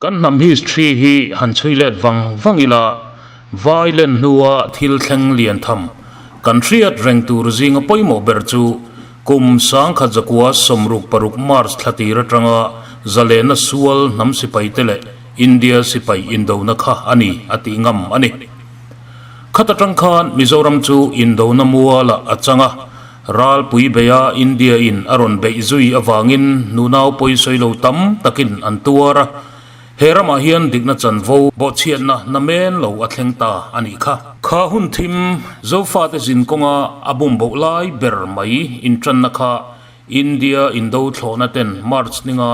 Kan hnam history hi han chhui let vang vang ila, vai len hnua thil thleng lian tham kan hriat reng tur zinga pawimawh ber chu kum 1966 March thla tir atanga zalena sual hnam sipaite leh India sipai indona kha a ni a tih ngam a ni. Khat atang khan Mizoram chu indona mualah a chang a, Ralpui beia India in a rawn beih zui avangin nunau pawisawi lo tam takin an tuar a, he ramah hian dikna chanvo bawhchhiatna namen lo a thleng ta a nih kha. Kha hun thim Zofate zin kawnga a bum boh lai ber mai intanna kha India indo thlawhna ten March ninga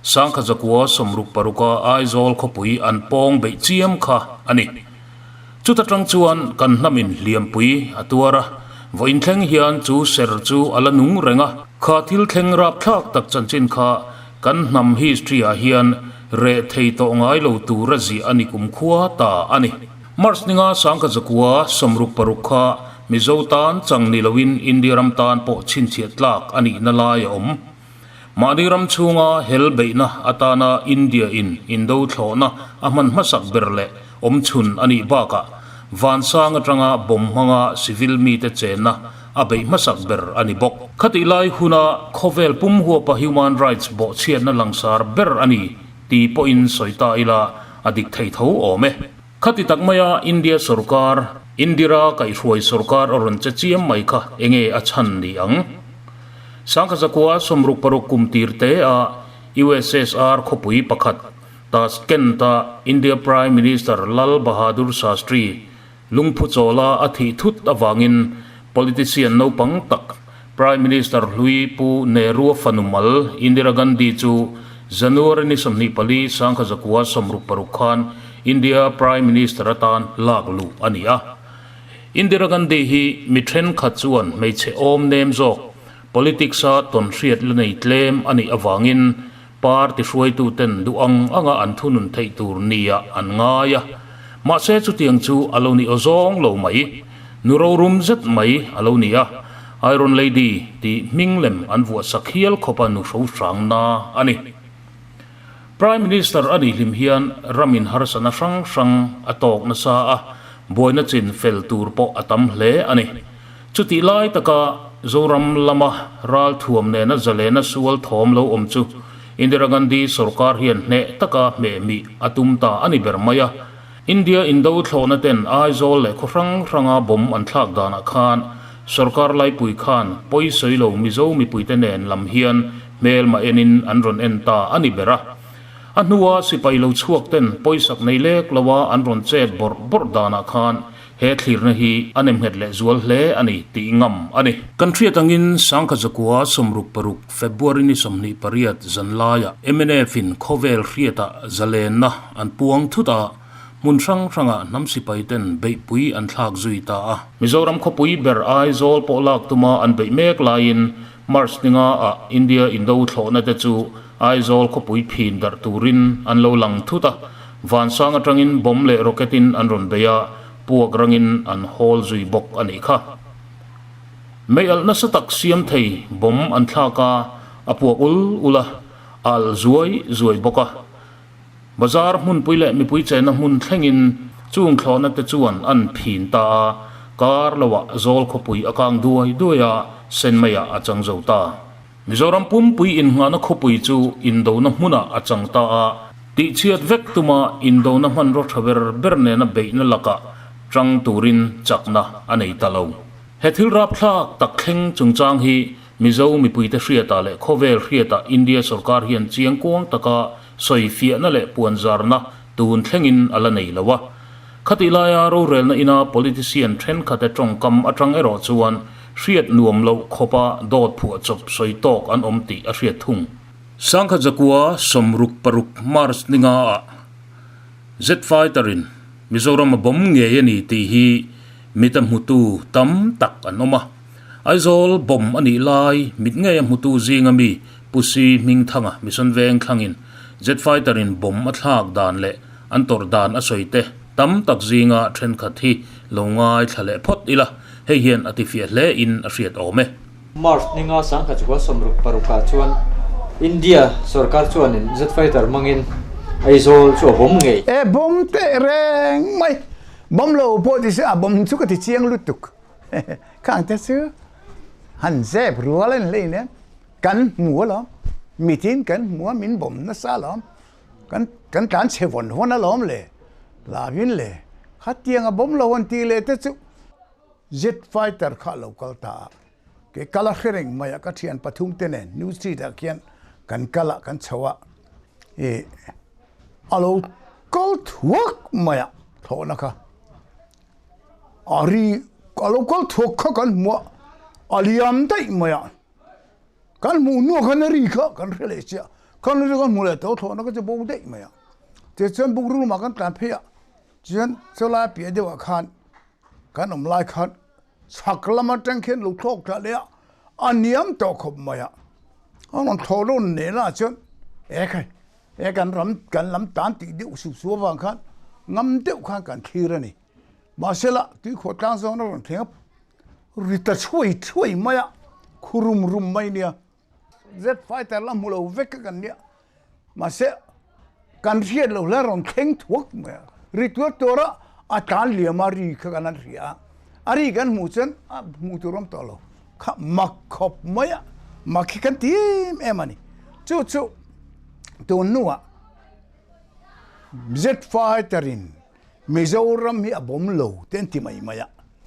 1966 a Aizawl khawpui an pawng beih chiam kha a ni. Chuta tang chuan kan hnamin hliampui a tuar a, vawiin thleng hian chu ser chu a la nung reng a. Kha thil thleng rapthlak tak chanchin kha kan hnam history ah hian reh thei tawh ngai lo tur a ziah a ni kumkhua ta a ni. March ninga 1966 kha Mizo tan chang ni loin India ram tan pawh chhinchhiah tlak a nihna lai a awm. Mahni ram chhunga hel beihna atana India in indo thlawhna a hman hmasak ber leh awmchhun a nih bakah vansang atanga bomb hmanga civil mite chenna a beih hmasak ber a ni bawk. Khatih lai huna khawvel pum huapa human rights bawhchhiatna langsar ber a ni ti pawhin sawi ta ila a dik thei tho awm e. Khati tak maia India sorkar, Indira kaihhruai sorkar a rawn che chiam mai kha enge a chhan ni ang? 1966 kum tir te a USSR khawpui pakhat Tashkent a India Prime Minister Lal Bahadur Shastri lungphu chawla a thih thut avangin politician naupang tak Prime Minister hlui Pu Nehru-a fanu mal Indira Gandhi chu January ni 24 1966 khan India Prime Minister atan lak luh a ni a. Indira Gandhi hi mi thenkhat chuan hmeichhe awm nem zawk politics a tawn hriat la nei tlem a nih avangin party hruaituten duh ang anga an thunun theih tur nia an ngai a. Mahse chutiang chu a lo ni awzawng lo mai. Nu rorum zet mai a lo ni a, Iron Lady tih hming lem an vuah sak hial khawpa nu hro hrang na a ni. Prime Minister a nih hlim hian ramin harsatna hrang hrang a tawk nasa a, buaina chin fel tur pawh a tam hle a ni. Chutih lai taka Zoram lama ralthuam nena zalena sual thawm lo awm chu Indira Gandhi sorkar hian hneh taka hmeh mih a tum ta a ni ber mai a. India indo thlawhna ten Aizawl leh khaw hrang hranga bomb an thlak danah khan sorkar laipui khan pawisawi lo Mizo mipuite nen lam hian Hmelma enin an rawn en ta a ni ber a. A hnua sipai lo chhuak ten pawisak nei lek loa an rawn chet bawrh bawrh danah khan he thlirna hi a nemnghet leh zual hle a ni tih ngam a ni. Kan hriat angin 1966 February ni 28 zanlaiah mnf in khawvel hriatah zalenna an puang thut a, hmun hrang hrangah hnam sipai ten beihpui an thlak zui ta a. Mizoram khawpui ber Aizawl pawh lak tuma an beih mek laiin March ninga ah India indo thlawhna te chu Aizawl khawpui phin darh turin an lo lang thut a, vansang atangin bomb leh rocket in an rawn bei a, puak rangin an hawl zui bawk a nih kha. Mei alh nasa tak siam thei bomb an thlak a, a puak ul ul a, a alh zuai zuai bawk a. Bazar hmunpui leh mipui chenna hmun thlengin chung thlawhna te chuan an phin ta a, kar loah zawl khawpui a kang duai duai a, sen maiah a chang zo ta. Mizoram pumpui innghahna khawpui chu indona hmunah a chang ta a, tihchhiat vek tuma indona hmanraw tha ber ber nena beihna lakah tang turin chakna a nei ta lo. He thil rapthlak tak thleng chungchang hi Mizo mipuite hriatah leh khawvel hriatah India sorkar hian chiangkuang taka sawi fiahna leh puanzarna tun thlengin a la nei lo a. Khatih laia rorelna ina politician thenkhat-e tawngkam atang erawh chuan hriat nuam loh khawpa dawt phuah chawp sawi tawk an awm tih a hriat thung. 1966 March ninga ah Jet fighter in Mizoram a bomb ngei a ni tih hi mita hmutu tam tak an awm a. Aizawl bomb a nih lai mit ngei a hmutu zinga mi Pu Si Hmingthanga Mission Veng thlangin Jet fighter in bomb a thlak dan leh an tawrh dan a sawi te tam tak zinga thenkhat hi lo ngaithla leh phawt ila, hei hian a tifiah hle in a hriat awm e. March ninga 1966 ah chuan India sorkar chuanin Jet fighter hmangin. Aizawl chu a bawm ngei. E bawm teh reng mai, bawm lo pawh ti se a bawm chu ka ti chiang lutuk. Khang te chu han zep rual a ni hlei nen kan hmu alawm, mitin kan hmu a min bawm nasa alawm, kan kan tlan chhe vawn vawn alawm le, lavin le khatiang a bawm lo an tih leh te chu Jet fighter kha a lo kal ta a, kei kal a hre reng mai a, ka thian pathum te nen New Street ah khian kan kal a, kan chho a, ih a lo kal thuak mai a thlawhna kha a ri a lo kal thuak kha kan hmu a, a liam daih mai a, kan hmuh hnuah khan a ri kha kan hre leh chiah, khan ri kan hmu leh tawh thlawhna kha chu bo daih mai a, tichuan book room ah kan tlan phei a, chuan chulai piah deuhah khan. Kan awm lai khan chhak lam atang khian lo thlawk thla leh a, a niam tawh khawp mai a, a rawn thlawh rawn neh lah chuan e khai he kan ram kan lam tan tih deuh sup sup avang khan ngam deuh khan kan thlir a ni. Mahsela tuikhawh tlang zawng a rawn thleng a, ri ta chhuai chhuai mai a, khu rum rum mai nia. Jet fighter la hmu lo vek kan nia mahse kan hriat lo hle rawn thleng thuak mai a ri tuar tuar a a tlan liam a ri kha kan han hria a a ri kan hmuh chuan a hmuh tur awm tawh lo kha mak khawp mai a mak hi kan ti em em a ni chu chu tun hnuah jet fighter in Mizoram hi a bawm lo te an ti mai mai a,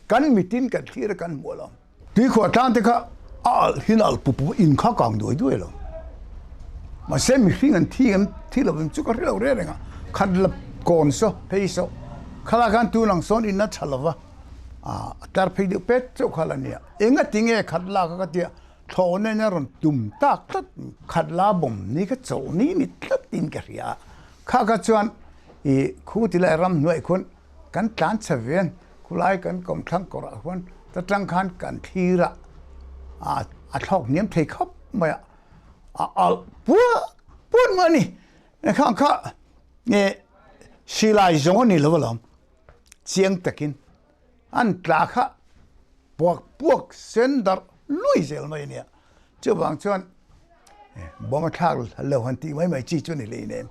kan mitin kan thlir a kan hmuh lo. Tuikhuah tlang te kha a alh hin alh pup pup in kha kang duai duai lo. Mahse mihring an thi em thi lo em chu ka hre lo reng reng a, khat la kawn saw phei saw khalai khan tun ang sawn in a tha lo va, a tlar phei deuh pet chauh kha la nia. Enga tinge khat lak a ka tia thlawhna in a rawn tum tak tlat khat la bawm ni kha chawlh ni ni tlat in ka hria a. Kha kha chuan i khu ti lai ram hnuai khuan kan tlan chhe ve an, khulai kan kawmthlang kawrah khuan ta tang khan kan thlir a, a thlawk hniam thei khawp mai a, a alh puat puat mai a ni. Khang kha nge silai zawng a ni lo alawm, chiang takin an tla kha puak puak sen darh lui zel mai a nia. Chuvang chuan bawm a thlak lo han tih mai mai chi chu ni hlei nen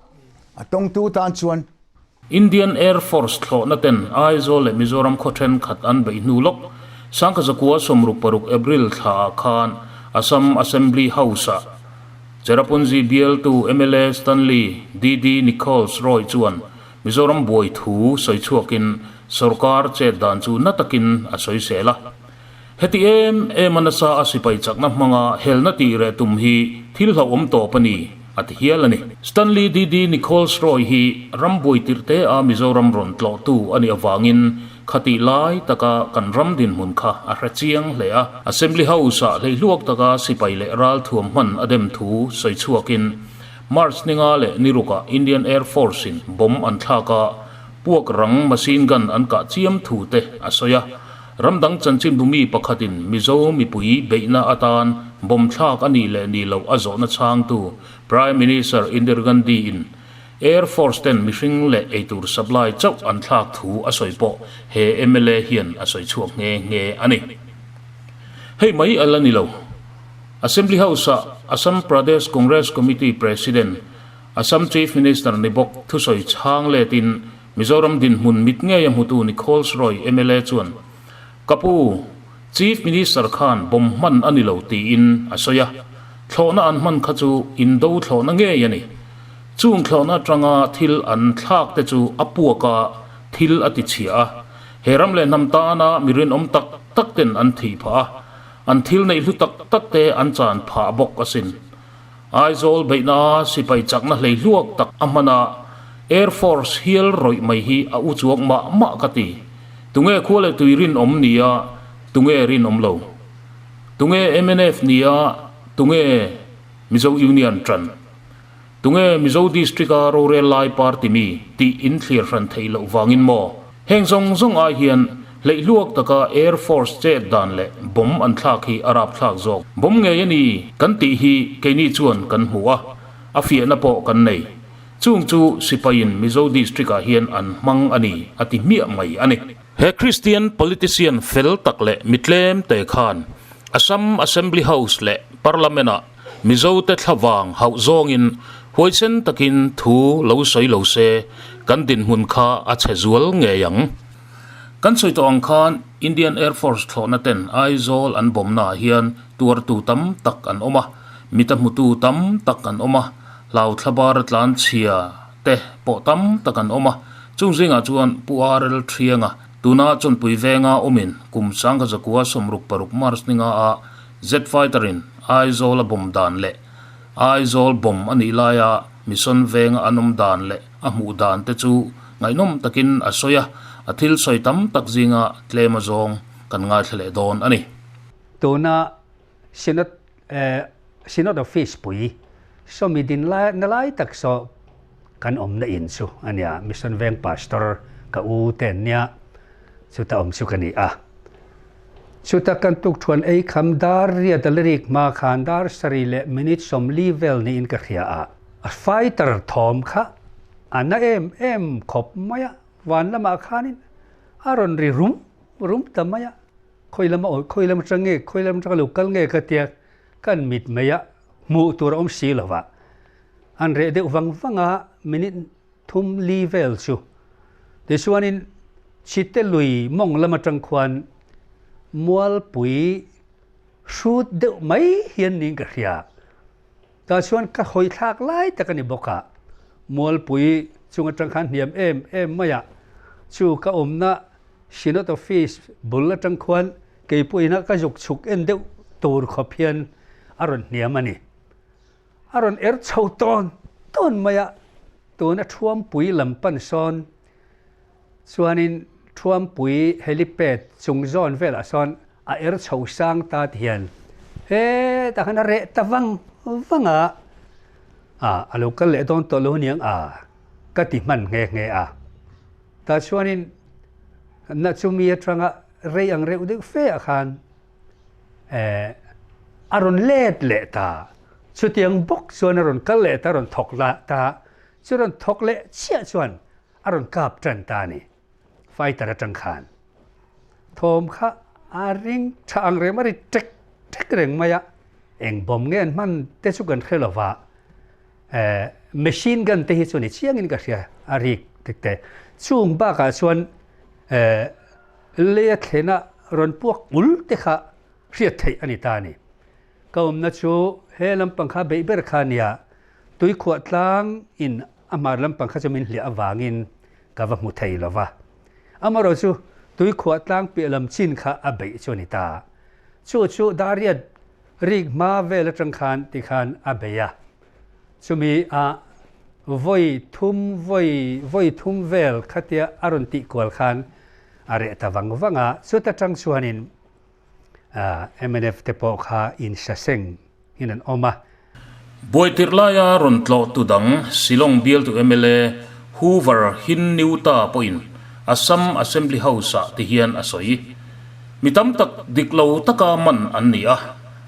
a tawngtu tan chuan. Indian Air Force thlawhna ten Aizawl leh Mizoram khaw thenkhat an beih hnu lawk Sangkhazakua 66 April thla ah khan Assam Assembly House ah Cherrapunji bialtu mla Stanley DD Nichols Roy chuan Mizoram buai thu sawi chhuakin sorkar chet dan chu na takin a sawi sel a. Heti em em a nasa a sipai chakna hmanga helna tih reh tum hi thil hlauhawm tawp a ni, a ti hial a ni. Stanley DD Nichols Roy hi ram buai tirh te a Mizoram rawn tlawhtu a nih avangin khatih lai taka kan ram dinhmun kha a hre chiang hle a. Assembly House-ah hleihluak taka sipai leh ralthuam hman a dem thu sawi chhuakin March ninga leh nirukah Indian Air Force-in bomb an thlak a, puak rang machine gun an kah chiam thu te a sawi a. Ramdang chanchinbu mi pakhatin Mizo mipui beihna atan bomb thlak a nih leh nih loh a zawhna chhangtu Prime Minister Indira Gandhi-in Air Force ten mihring leh eitur supply chauh an thlak thu a sawi pawh he mla hian a sawi chhuak nghe nghe a ni. Hei mai a la ni lo. Assembly House-ah Assam Pradesh Congress Committee President, Assam Chief Minister ni bawk thusawi chhang letin Mizoram dinhmun mit ngei a hmutu Nichols Roy mla chuan, Ka pu, Chief Minister khan bomb hman a ni lo tiin a sawi a, thlawhna an hman kha chu indo thlawhna ngei a ni. Chung thlawhna atanga thil an thlak te chu a puak a, thil a ti chhia a. He ram leh hnam tana mi rinawm tak tak ten an thih phah a, an thil neih hlu tak tak te an chan phah bawk asin. Aizawl beihna sipai chakna hleihluak tak a hman a, Air Force hial rawih mai hi a u chuak mah mah ka ti. Tunge khua leh tui rinawm nia, tunge rinawm lo? Tunge mnf nia, tunge Mizo Union ṭan? Tunge Mizo District-a rorel lai party mi tih in thlir hran theih loh vangin maw? Heng zawng zawng ai hian hleihluak taka Air Force chet dan leh bomb an thlak hi a rapthlak zawk. Bomb ngei a ni kan tih hi keini chuan kan hmu a, a fiahna pawh kan nei. Chung chu sipaiin Mizo District ah hian an hmang a ni a ti hmiah mai a ni. He Christian politician fel tak leh mi tlem te khan Assam Assembly House leh Parliament ah Mizote thlavang hauh zawngin. Huaisen takin thu lo sawi lo se kan dinhmun kha a chhe zual ngei ang. Kan sawi tawh ang khan Indian Air Force thlawhna ten Aizawl an bawmnaah hian tuartu tam tak an awm a, mita hmutu tam tak an awm a, hlauthlabara tlanchhia te pawh tam tak an awm a, chung zingah chuan Pu RL Thianga tuna Chawnpui venga awmin kum 1966 March ninga ah Jet fighter in Aizawl a bomb dan leh Aizawl bomb a nih laia Mission venga an awm dan leh a hmuh dan te chu ngaihnawm takin a sawi a, a thil sawi tam tak zinga tlem azawng kan ngaithla leh dawn a ni. Tuna Synod Synod Office pui sawmi din lai na lai tak saw kan awmna in chu a nia, Mission Veng Pastor ka u te an nia, chuta awm chu ka ni a. Chuta kan tukthuan ei kham dar riat a lirik hma khan dar sarih leh minute 40 vel niin ka hria a. A fighter thawm kha a na em em khawp mai a, van lamah khanin a rawn ri rum rum ta mai a, khawi lama awi khawi lam atang nge khawi lam atanga lo kal nge ka tia kan mit mai a hmuh tur a awm si lo va, an reh deuh vang vang a minute thum li vel chu. Tichuanin Chite lui mawng lam atang khuan Mualpui hrut deuh mai hian niin ka hria. Tah chuan ka hawi thlak lai tak a ni bawk a, Mualpui chung atang khan hniam em em mai a, chu ka awmna Synod Office bul atang khuan keipawhin a ka zuk chhuk en deuh tur khawp hian a rawn hniam a ni. A rawn er chho tawn tawn mai a, tuna Thuampui lam pan sawn chuanin Thuampui helipad chung zawn velah sawn a er chho sang ta ti hian hetah khan a reh ta vang vang a, a a lo kal leh dawn tawh lo aniang a ka ti hman nghe nghe a. Tah chuanin na chumi atanga rei ang reuh deuh fe ah khan eh a rawn let leh ta, chutiang bawk chuan a rawn kal leh ta, a rawn thawk lah ta, chu rawn thawk leh chiah chuan a rawn kap tan ta a ni, fighter atang khan. Thawm kha a ring tha ang reng a ri tek tek reng mai a, eng bawm nge an hman te chu kan hre lo va, eh machine gun te hi chu ni chiangin ka hria a rik tek te, chung bakah chuan eh Lei a thlena rawn puak ul te kha hriat theih a ni ta a ni. Ka awmna chu he lampang kha beih ber kha a nia, tuikhuah tlang in a hmar lampang kha chu min hliah avangin ka va hmu thei lo va. Amaherawh chu tuikhuah tlang piah lam chin kha a beih chu a ni ta. Chu chu Dariat rik hma vel atang khan tikhan a bei a. Chumi a vawi thum vawi vawi thum vel khatia a rawn tih kual khan a reh ta vang vang a, chuta tang chuanin mnf te pawh kha insaseng in an awm a. Buaitirh laia rawn tlawh tu dang Shillong bialtu mla Hoover Hinniuta pawhin Assam Assembly House-ah ti hian a sawi. Mi tam tak dik lo taka man an ni a.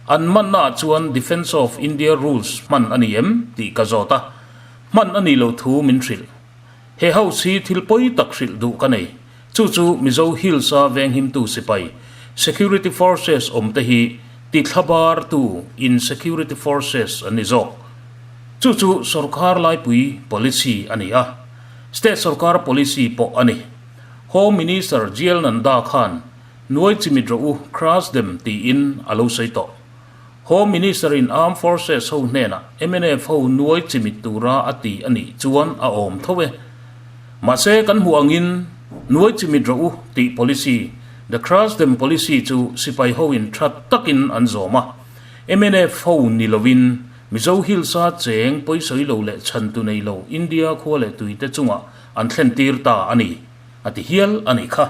An mannaah chuan Defence of India Rules hman a ni em tih ka zawt a, hman a nih loh thu min hrilh. He house hi thil pawi tak hrilh duh ka nei. Chu chu Mizo Hills-a venghimtu sipai, Security Forces awmte hi tithlabartu in Security Forces an ni zawk. Chu chu sorkar laipui policy a ni a, State sorkar policy pawh a ni. Home Minister GL Nanda khan Nuai chimit rawh u, crush them tiin a lo sawi tawh. Home Minister in Armed Forces ho hnenah mnf ho nuai chimit tura a ti a nih chuan a awm tho e. Mahse kan hmuh angin nuai chimit rawh u tih policy, the crush them policy chu sipai ho in tha takin an zawm a. Mnf ho ni lovin Mizo Hills a cheng pawisawi lo leh chhantu nei lo India khua leh tuite chungah an thlen tir ta a ni. A ti hial a nih kha.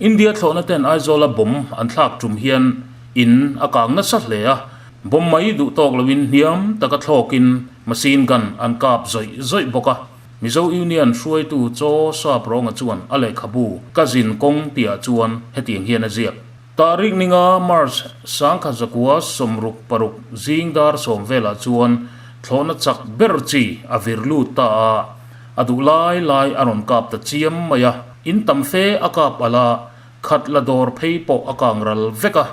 India thlawhna ten Aizawla bomb an thlak tum hian in a kang nasa hle a, bomb mai duh tawk loin hniam taka thlawkin machine gun an kap zawih zawih bawk a. Mizo Union hruaitu Chaw Sap Rawnga chuan a lehkhabu Ka zin kawng tihah chuan hetiang hian a ziak. Tarik ninga March 1966 zing dar 10 velah chuan thlawhna chak ber chi a vir lut ta a, A duh lai lai a rawn kap ta chiam mai a, in tam fe a kap alh a, khat la dawr phei pawh a kang ral vek a,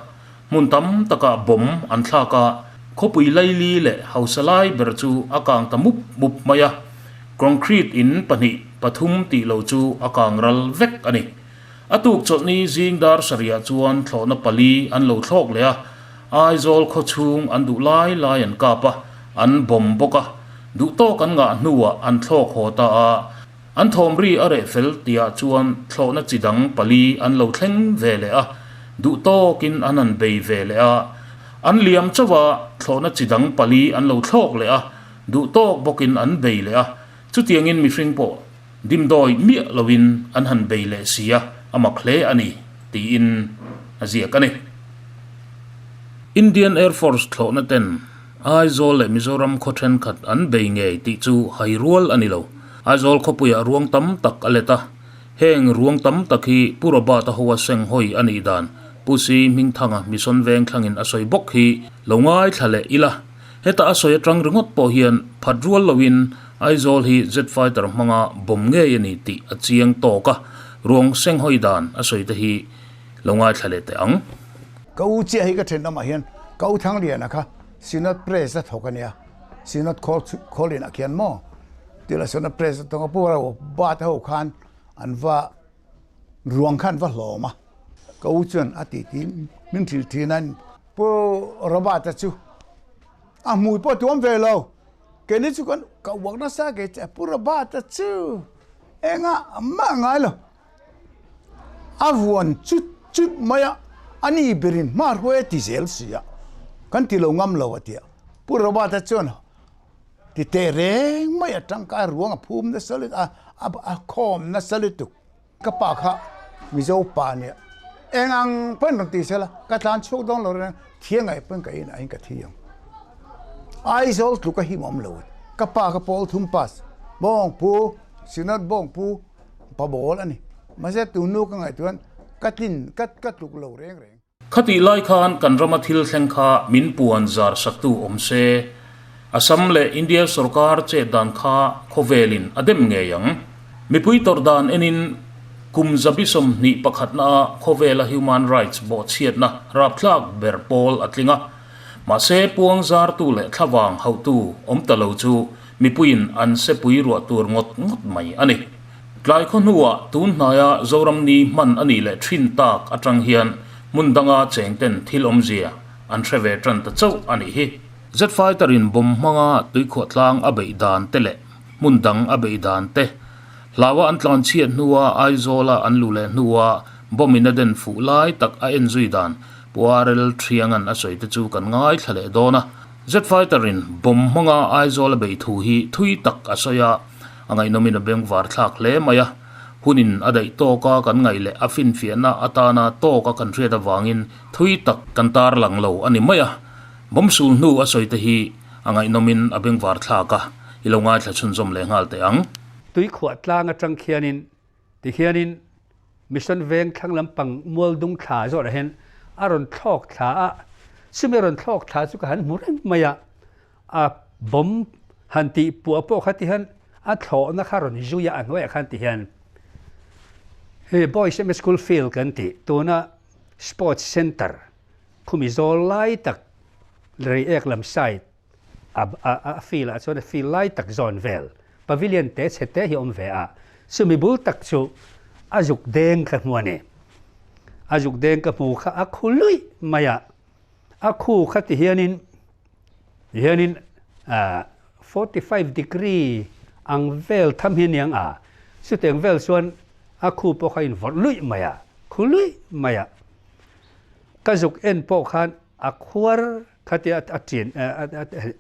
hmun tam takah bomb an thlak a, Khawpui laili leh hausa lai ber chu a kang ta mup mup mai a, concrete in pahnih pathum tih lo chu a kang ral vek a ni. A tuk chawlhni zing dar sarihah chuan thlawhna pali an lo thlawk leh a, Aizawl khaw chhung an duh lai lai an kap a, an bomb bawk a, duh tawk an ngah hnuah an thlawk haw ta a, an thawm ri a reh fel tihah chuan thlawhna chi dang pali an lo thleng ve leh a, duh tawkin an han bei ve leh a, an liam chauh a, thlawhna chi dang pali an lo thlawk leh a, duh tawk bawkin an bei leh a, chutiangin mihring pawh Dimdawi miah loin an han bei leh si a, a mak hle a ni, tiin a ziak a ni. Indian Air Force thlawhna ten Aizawl leh Mizoram khaw thenkhat an bei ngei tih chu hai rual a ni lo. Aizawl khawpuiah ruang tam tak a let a, heng ruang tam tak hi Pu Robert-a hoa seng hawi a nih dan Pu Si Hmingthanga Mission Veng thlangin a sawi bawk hi lo ngaithla leh ila. Heta a sawi atang ringawt pawh hian phat rual loin Aizawl hi jet fighter hmanga bomb ngei a ni tih a chiang tawk a, ruang senghawi dan a sawi te hi lo ngaithla leh teh ang. Ka u chiah hi ka thenawmah hian ka u Thangliana kha Synod Press a thawk a nia, Synod Khawlin ah khian maw tila Synod Press a thawk a, Pu Robert ho khan an va ruang kha an va hlawm a, ka u chuan a tih tih min hrilh thin a, Pu Robert-a chu a hmui pawh tuam ve lo, keini chu kan ka uak nasa ke che Pu Robert-a chu engah mah ngai lo, a vuan chut chut mai a, a ni berin hmanrua a ti zel si a, kan ti lo ngam lo a ti a, Pu Robert-a chuan Ti teh reng mai a tangkai ruang a phum nasa lutuk a, a khawm nasa lutuk. Ka pa kha Mizo pa a nia, eng ang pawhin rawn ti sela, ka tlan chhuak dawn lo reng, thiang ngaih pawhin ka inah hian ka thi ang. Aizawl tluk a him awm lo, ka pa kha Paul thum pass, Bawngpu, Synod Bawngpu pa bawl a ni. Mahse tunu ka ngaihtuah ka tlin, ka tluk lo reng reng. Khatih lai khan kan rama thil thleng kha min puan zar saktu awm se, Assam leh India sorkar chet dan kha khawvelin a dem ngei ang. Mipui tawrh dan enin kum zabi 21 naa khawvela human rights bawhchhiatna rapthlak ber pawl a tling a. Mahse puang zartu leh thlavang hauhtu awm ta lo chu mipuiin an sepui ruah tur ngawt ngawt mai a ni. Tlai khaw hnuah tun hnaia Zoram ni hman a nih leh thin tak atang hian hmun danga cheng ten thil awmzia an hre ve tan ta chauh a nih hi. Jet fighter in bomb hmanga tuikhuah tlang a beih dan te leh hmun dang a beih dan te, hlaua an tlan chhiat hnua Aizawla an luh leh hnua bomb in a den fuh lai tak a en zui dan Pu RL Thianga'n a sawi te chu kan ngaithla leh dawn a. Jet fighter in bomb hmanga Aizawl a beih thu hi thui tak a sawi a. A ngaihnawmin a bengvar thlak hle mai a, hunin a daih tawka kan ngaih leh a finfiahna atana tawka kan hriat avangin thui tak kan tarlang lo a ni mai a. Bawmsul hnu a sawi te hi a ngaihnawmin a bengvar thlak a, i lo ngaithla chhunzawm leh nghal teh ang. Tuikhuah tlang atang khianin tihianin Mission Veng thlang lampang mual dung thla zawrah hian a rawn thlawk thla a, chumi a rawn thlawk thla chu ka han hmu reng mai a, A bomb han tih puah pawh kha ti hian a thlawhna kha rawn zui a, a hnuaiah khan ti hian hei Boys MS School Field kan tih tuna Sports Centre khumi zawl lai tak Reiek lam side a a field ah chuan a field lai tak zawn vel pavilion te chhe te hi a awm ve a, chumi bul tak chu a zuk deng ka hmu a ni. A zuk deng ka hmu kha a khu luih mai a, a khu kha ti hianin Hianin 45 degree ang vel tham hi aniang a, chutiang vel chuan a khu pawh kha in vawrh luih mai a, khu luih mai a. Ka zuk en pawh khan a khuar khatia a ṭin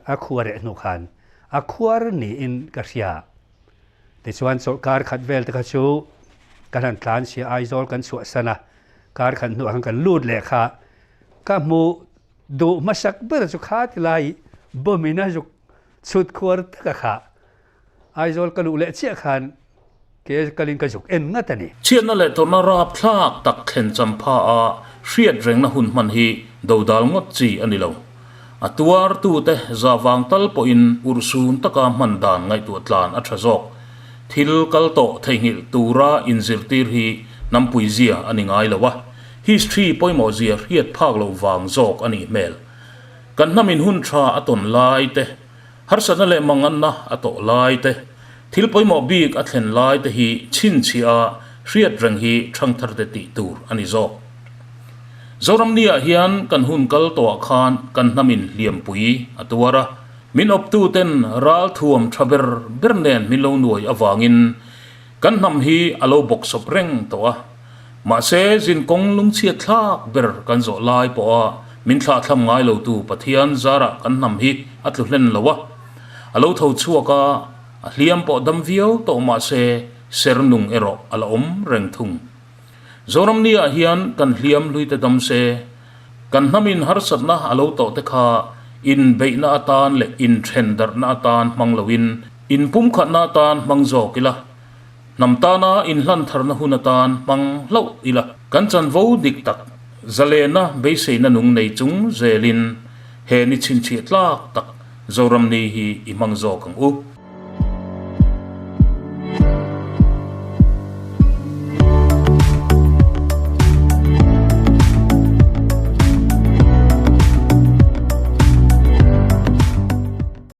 a khuar eh hnu khan a khuar niin ka hria. Tichuan chawlhkar khat vel te kha chu kan han tlan sia Aizawl kan chhuahsan a, kar khat hnuah khan kan lut leh kha ka hmuh Duh hmasak ber chu kha ti lai bomb in a zuk chhut khuar tak a kha. Aizawl ka luh leh chiah khan ke kalin ka zuk en ngat a ni. Chhiatna leh tawrhna rapthlak tak thlen champha a hriat rengna hun hman hi dodal ngawt chi a ni lo. A tuartute za vang tal pawhin urhsun taka hman dan ngaihtuah tlan a tha zawk. Thil kal tawh theihnghilh tura inzirtir hi hnampui zia a ni ngai lo a. History pawimawh zia hriat phak loh vang zawk a nih hmel. Kan hnamin hun tha a tawn lai te, harsatna leh manganna a tawh lai te, thil pawimawh bik a thlen lai te hi chhinchhiah a hriat reng hi thangtharte tih tur a ni zawk. Zoramni-ah hian kan hun kal tawhah khan kan hnamin hliampui a tuar a, min awptuten ral thuam tha ber ber nen min lo nuai avangin kan hnam hi a lo bawksawp reng tawh a. Mahse, zin kawng lungchhiat thlak ber kan zawh lai pawha min thlahthlam ngai lotu Pathian zarah kan hnam hi a tlu hlen lo a, a lo tho chhuak a, a hliam pawh dam viau tawh mahse ser nung erawh a la awm reng thung. Zoramni-ah hian kan hliam hluite dam se, kan hnamin harsatna a lo tawh te kha inbeihna atan leh inthendarhna atan hmang loin inpumkhatna atan hmang zawk ila, Hnam tana inhlan tharna hun atan hmang hlauh ila. Kan chanvo dik tak, zalena beiseina nung nei chung zelin he ni chhinchhiah tlak tak Zoram ni hi i hmang zawk ang u.